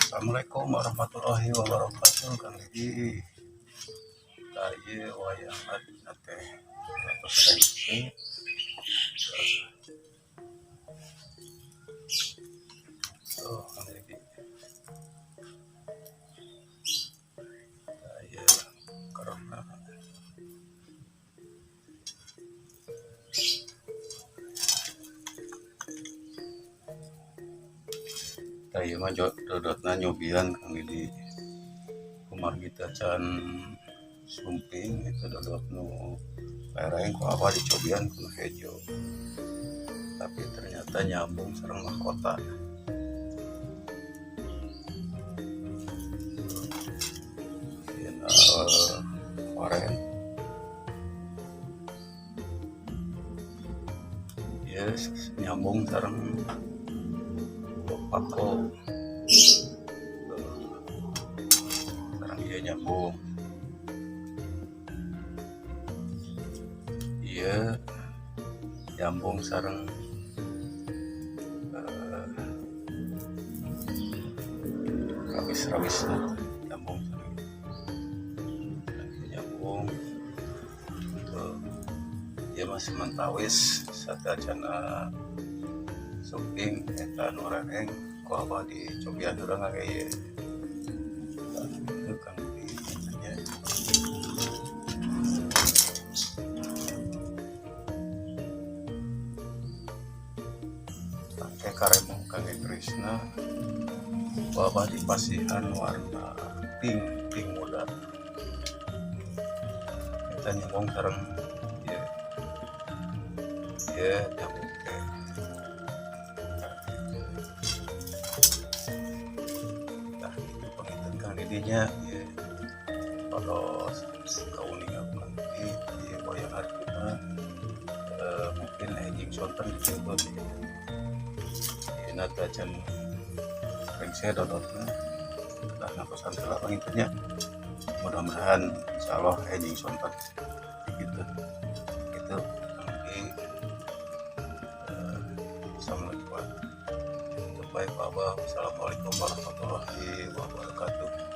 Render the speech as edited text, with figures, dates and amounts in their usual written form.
Assalamualaikum warahmatullahi wabarakatuh, Kang Didi. Tah, ieu wayang Arjuna teh atos rengse. Tuh, Kang Didi. Tah, ieu karena tah ieu mah dodotna nyobian, Kang Didi. Kumargi teu can sumping itu dodot nu lereng, ku abah dicobian ku nu hejo, tapi ternyata nyambung sareng mahkota. Ayeuna oren yes nyambung sareng pako, sareng ieu nyambung, ieu nyambung sareng rawis-rawisna, nyambung sareng ieu nyambung. Tuh, ieu mah samentawis sateuacanna sumping eta nu rereng, ku abah dicobian urang ngage ieu. Tah, kitu, Kang Didi nya. Tangke karemong kangge Krishna, ku abah dipasihan warna pink, pink muda. Eta nyambung sareng ieu, ieu nyambung teh. Tah, kitu panginten, Kang Didinya. Ieu pados kauninga Kang Didi, ieu wayang Arjuna. Mungkin enjing sonten dituntun ieu teh acan rengse dodotna, kedah ngatosan heula panginten nya. Mudah-mudahan insyaallah enjing sonten gitu gitu, Kang Didi. Assalamualaikum. Baik, Abah. Assalamualaikum warahmatullahi wabarakatuh.